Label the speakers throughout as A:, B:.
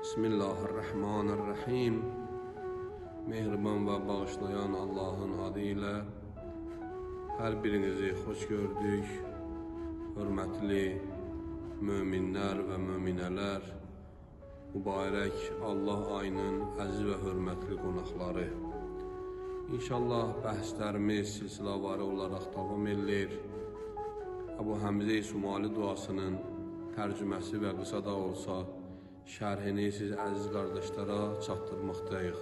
A: Bismillahirrahmanirrahim. Mehriban və bağışlayan Allahın adı ilə hər birinizi xoş gördük. Hörmətli möminlər və möminələr, mübarək Allah ayının əziz və hörmətli qonaqları. İnşallah bəhslərimiz silsiləvari olaraq davam edilir. Əbu Həmzə-i Sumali duasının tərcüməsi və qısa da olsa şərhini siz əziz qardaşlara çatdırmaqdayıq.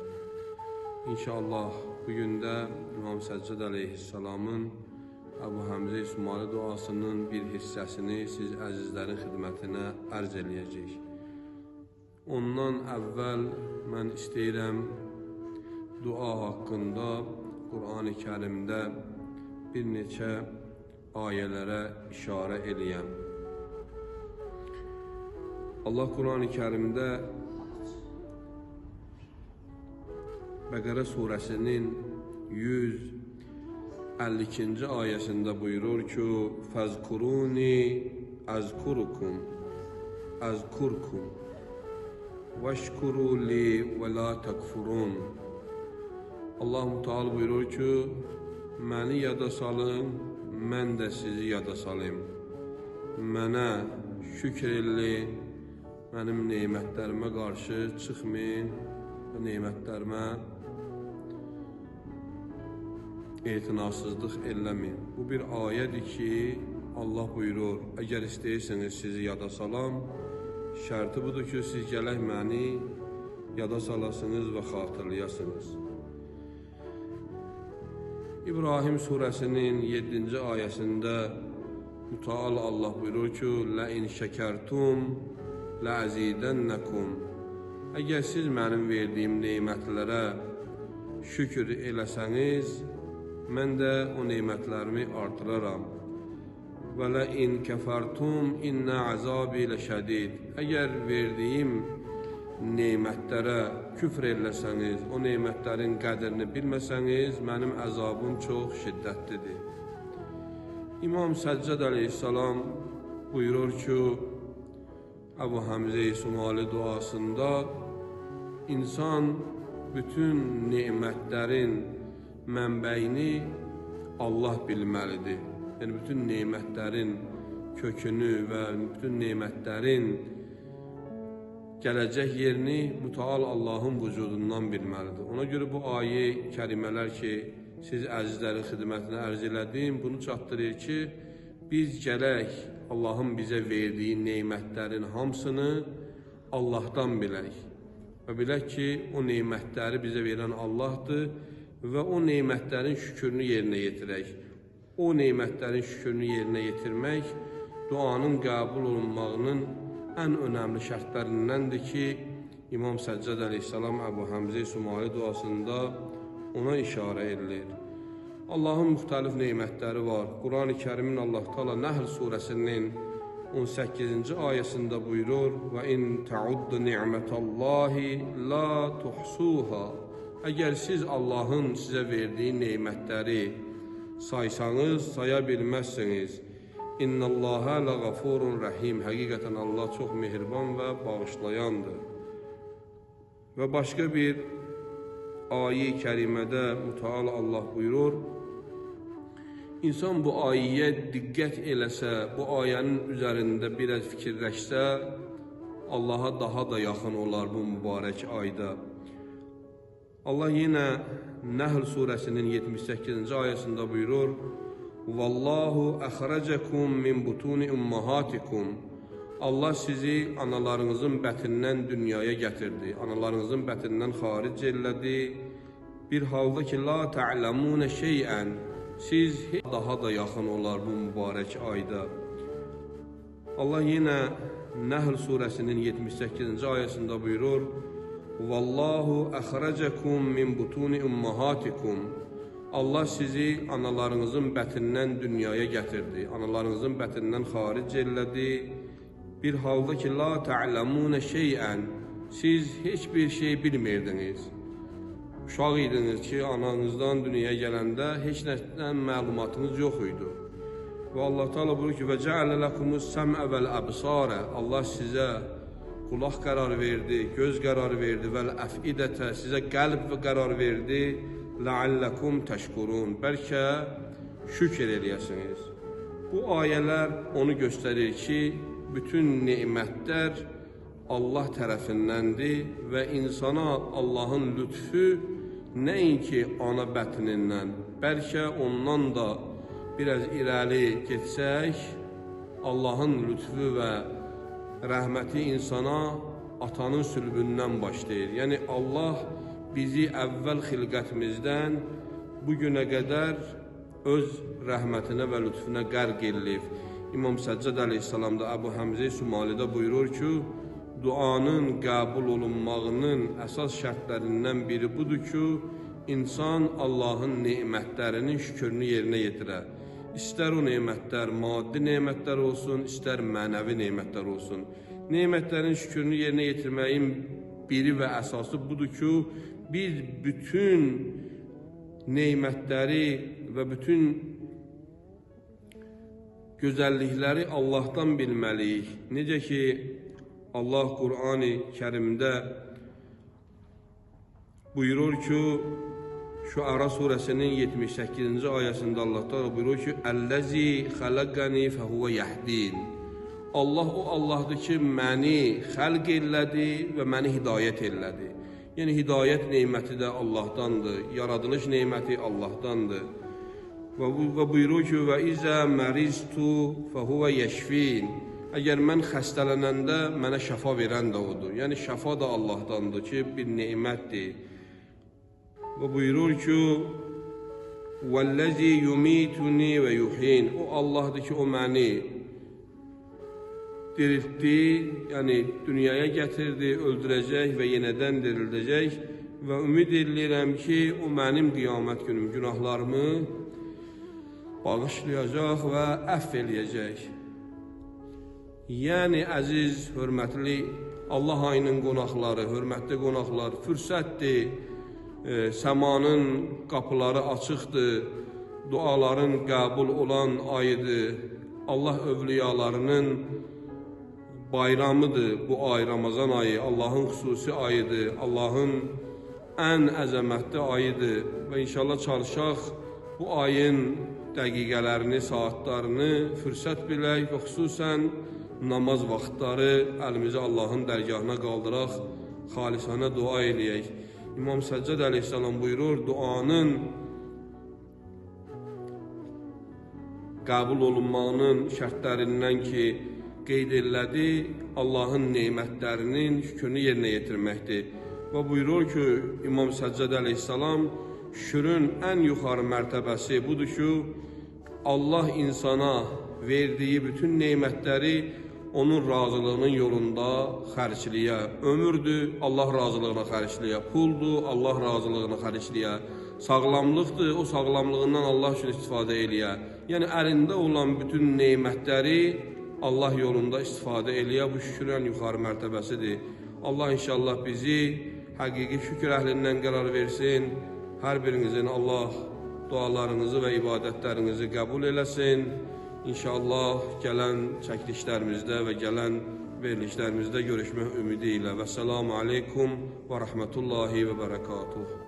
A: İnşallah bu gün də İmam Səccad əleyhissalamın Əbu Həmzə-i Sumali duasının bir hissəsini siz əzizlərin xidmətinə ərz eləyəcəyik. Ondan əvvəl mən istəyirəm dua haqqında Qur'an-ı Kərimdə bir neçə ayələrə işarə eləyəm. Allah Qur'an-ı Kərimdə Bəqərə surəsinin 152-ci ayəsində buyurur ki: "Fəzkuruni əzkurukum əzkurkum vəşkuru li və la təkfurun." Allah Müteal buyurur ki, məni yada salın, mən də sizi yada salayım. Mənə şükr eləyin, mənim nemətlərimə qarşı çıxmayın və nemətlərimə etinasızlıq eləməyin. Bu bir ayədir ki, Allah buyurur, əgər istəyirsiniz sizi yada salam, şərti budur ki, siz gələk məni yada salasınız və xatırlayasınız. İbrahim surəsinin 7-ci ayəsində Müteal Allah buyurur ki, "Ləin şəkərtum ləəzidənnəkum." Əgər siz mənim verdiyim nemətlərə şükür eləsəniz, mən də o nemətlərimi artıraram. Və ləin kəfərtum innə əzabi ləşədid. Əgər verdiyim nemətlərə küfr eləsəniz, o nemətlərin qədrini bilməsəniz, mənim əzabım çox şiddətlidir. İmam Səccad əleyhissalam buyurur ki, Əbu Həmzə-i Sumali duasında insan bütün nemətlərin mənbəyini Allah bilməlidir. Yəni, bütün nemətlərin kökünü və bütün nemətlərin gələcək yerini Müteal Allahın vücudundan bilməlidir. Ona görə bu ayə kərimələr ki, siz əzizlərin xidmətinə ərz elədim, bunu çatdırır ki, biz gələk Allahın bizə verdiyi nemətlərin hamısını Allahdan bilək. Və bilək ki, o nemətləri bizə verən Allahdır və o nemətlərin şükrünü yerinə yetirək. O nemətlərin şükrünü yerinə yetirmək duanın qəbul olunmağının ən önəmli şərtlərindəndir ki, İmam Səccad əleyhissalam Əbu Həmzə-i Sumali duasında ona işarə edilir. Allahın müxtəlif nemətləri var. Qur'an-ı Kərimin Allah Teala Nəhl surəsinin 18-ci ayəsində buyurur: "Və in ta'uddu ni'metallahi la tuhsuha." Əgər siz Allahın sizə verdiyi nemətləri saysanız, saya bilməzsiniz. İnnallaha ləğafurun rəhim. Həqiqətən Allah çox mehriban və bağışlayandır. Və başqa bir ayə-i kərimədə Müteal Allah buyurur, İnsan bu ayəyə diqqət eləsə, bu ayənin üzərində biraz fikirləşsə, Allaha daha da yaxın olar bu mübarək ayda. Allah yenə Nəhl surəsinin 78-ci ayəsində buyurur: "Vallahu əxrəcəkum min butuni ummahatikum." Allah sizi analarınızın bətindən dünyaya gətirdi, analarınızın bətindən xaric elədi. Bir halda ki, la ta'lamuna şey'ən, siz daha da yaxın olar bu mübarək ayda. Allah yenə Nəhl surəsinin 78-ci ayəsində buyurur: "Vallahu əxrəcəkum min butuni ummahatikum." Allah sizi analarınızın bətindən dünyaya gətirdi, analarınızın bətindən xaric elədi. Bir halda ki, la ta'lamuna şey'ən, siz heç bir şey bilmirdiniz. Uşaq idiniz ki, ananızdan dünyaya gələndə heç nədən məlumatınız yox idi. Və Allah Teala buyurur ki: "Və cəalə lekumus səm'ə vəl əbsarə." Allah sizə qulaq qərar verdi, göz qərar verdi, vəl əfidətə, sizə qəlb qərar verdi, ləalləkum təşkurun, bəlkə şükür eləyəsiniz. Bu ayələr onu göstərir ki, bütün nemətlər Allah tərəfindəndir və insana Allahın lütfü nəinki ana bətnindən, bəlkə ondan da biraz irəli getsək, Allahın lütfü və rəhməti insana atanın sülbündən başlayır. Yəni Allah bizi əvvəl xilqətimizdən bu günə qədər öz rəhmətinə və lütfünə qərq eləyib. İmam Səccad əleyhissalam da Əbu Həmzə Sumalidə buyurur ki, duanın qəbul olunmağının əsas şərtlərindən biri budur ki, insan Allahın nemətlərinin şükrünü yerinə yetirə. İstər o nemətlər maddi nemətlər olsun, istər mənəvi nemətlər olsun. Nemətlərin şükrünü yerinə yetirməyin biri və əsası budur ki, biz bütün nemətləri və bütün gözəllikləri Allahdan bilməliyik. Necə ki, Allah Qur'an-ı Kərimdə buyurur ki, Şüara surəsinin 78-ci ayəsində Allah Teala buyurur ki, Əlləzi xələqəni fəhuvə yəhdin. Allah o Allahdır ki, məni xəlq elədi və məni hidayət elədi. Yəni, hidayət neməti də Allahdandır, yaradılış neməti Allahdandır. Və buyurur ki, və izə məriztu fəhuvə yəşfin. Əgər mən xəstələnəndə mənə şəfa verən də odur. Yəni, şəfa da Allahdandır ki, bir nemətdir. Və buyurur ki, وَالَّذِي يُمِيتُنِي وَيُحِينِ. O Allahdır ki, o məni diriltdi, yəni dünyaya gətirdi, öldürəcək və yenədən dirildəcək və ümid edirəm ki, o mənim qiyamət günüm günahlarımı bağışlayacaq və əfv eləyəcək. Yəni, əziz, hörmətli Allah ayının qonaqları, hörmətli qonaqlar, fürsətdir, səmanın qapıları açıqdır, duaların qəbul olan ayıdır, Allah övliyalarının bayramıdır bu ay, Ramazan ayı, Allahın xüsusi ayıdır, Allahın ən əzəmətli ayıdır və inşallah çalışaq bu ayın dəqiqələrini, saatlarını fürsət bilək və xüsusən namaz vaxtları əlimizi Allahın dərgahına qaldıraq, xalisanə dua eləyək. İmam Səccad əleyhissalam buyurur, duanın qəbul olunmağının şərtlərindən ki, qeyd elədi, Allahın nemətlərinin şükrünü yerinə yetirməkdir. Və buyurur ki, İmam Səccad əleyhissalam, şükrün ən yuxarı mərtəbəsi budur ki, Allah insana verdiyi bütün nemətləri onun razılığının yolunda xərcləyə. Ömürdür, Allah razılığına xərcləyə. Puldur, Allah razılığına xərcləyə. Sağlamlıqdır, o sağlamlığından Allah üçün istifadə eləyə. Yəni, əlində olan bütün nemətləri Allah yolunda istifadə eləyə. Bu şükrün ən yuxarı mərtəbəsidir. Allah inşallah bizi həqiqi şükür əhlindən qərar versin. Hər birinizin Allah dualarınızı və ibadətlərinizi qəbul eləsin. İnşallah gələn çəkilişlərimizdə və gələn verilişlərimizdə görüşmək ümidi ilə. Vəssalamu aleykum və rəhmətullahi və bərəkatuhu.